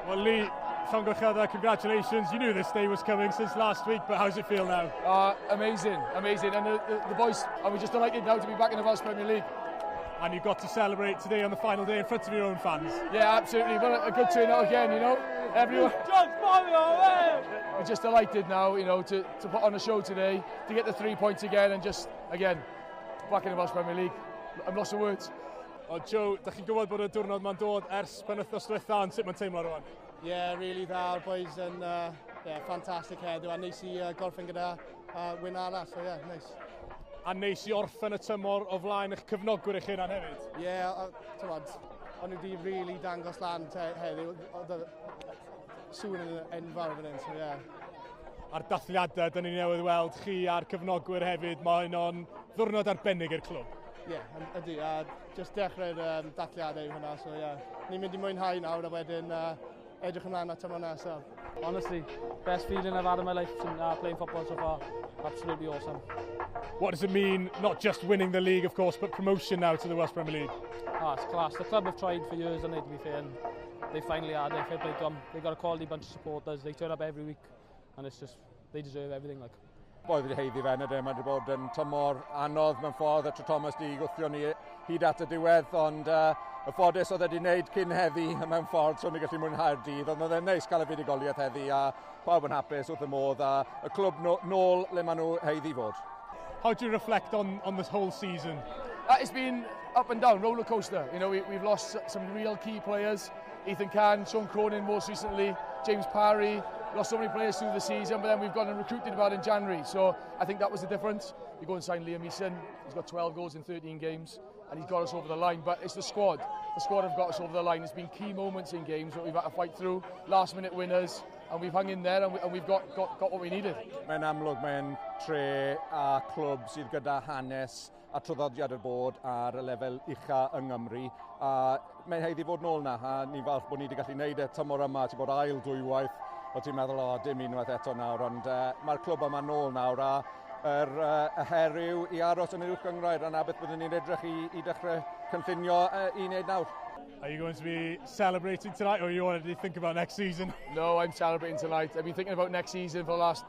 Well, Lee, llongyfarchiadau, congratulations. You knew this day was coming since last week, but how's it feel now? Amazing, amazing. And the boys, and we're just delighted now to be back in the Welsh Premier League. And you've got to celebrate today on the final day in front of your own fans. Yeah, absolutely. But a good turnout again. Everyone. We're just delighted now to put on a show today, to get the 3 points again, and just, again, back in the Welsh Premier League. I'm lost for words. O, Joe, da chi'n gwybod bod y diwrnod ma'n dod ers penwythnos diwetha, ond sut mae'n teimlo rwan? Ie, yeah, really dda. Boys yn yeah, ffantastig heddiw a neis i gorffen gyda win arall, so yeah, nice. A neis i orffen y tymor o flaen eich cefnogwyr eich hunan hefyd. Ie, yeah, t'mod, o'n nhw wedi really dangos lan heddiw, oedd y sŵn yn enfawr fan hyn, so yeah. A'r dathliadau, dyn ni newydd weld chi a'r cefnogwyr hefyd, mae o'n ddwrnod arbennig i'r clwb. Ie, yeah, ydy, a just dechrau'r dathliadau yw hwnna, so yeah. Ni'n mynd i mwynhau nawr a wedyn edrych ymlaen at tymor nesaf. Honestly, best feeling I've had in my life since playing football so far. Absolutely awesome. What does it mean, not just winning the league, of course, but promotion now to the Welsh Premier League? Ah, it's class. The club have tried for years, and they, to be fair, and they finally had it. Fair play to them. They got a quality bunch of supporters. They turn up every week, and it's just, they deserve everything. Like. Oedd wedi haeddu fe, ydyn, mae wedi bod yn tymor anodd mewn ffordd, a Thomas di gwthio ni hyd at y diwedd, ond y ffodus oedd wedi wneud cyn heddi mewn ffordd, so ni gallu mwynhau'r dydd, ond oedd e'n neis cael y fuddugoliaeth heddi, a pawb yn hapus wrth y modd, a y clwb no, nôl le maen nhw haeddu fod. How do you reflect on this whole season? It's been up and down, roller coaster. We've lost some real key players. Ethan Cann, Sean Cronin most recently, James Parry. Lost so many players through the season, but then we've gone and recruited about in January. So I think that was the difference. You go and sign Liam Eason. He's got 12 goals in 13 games, and he's got us over the line. But it's the squad. The squad have got us over the line. There's been key moments in games that we've had to fight through, last minute winners, and we've hung in there and we've got what we needed. Mae'n amlwg mae'n tre a clwb sydd gyda hanes a traddodiad y bod ar y lefel ucha yng Nghymru. A mae'n haeddu fod nôl na, a ni'n falch bod ni wedi gallu gwneud e tymor yma, ti bod ail dwywaith, o ti'n meddwl, o, dim unwaith eto nawr, ond mae'r clwb yma nôl nawr, a y her yw i aros yn yr uwch gynghrair, a na beth byddwn ni'n edrych i dechrau cynllunio i wneud nawr. Are you going to be celebrating tonight, or are you already thinking about next season? No, I'm celebrating tonight. I've been thinking about next season for the last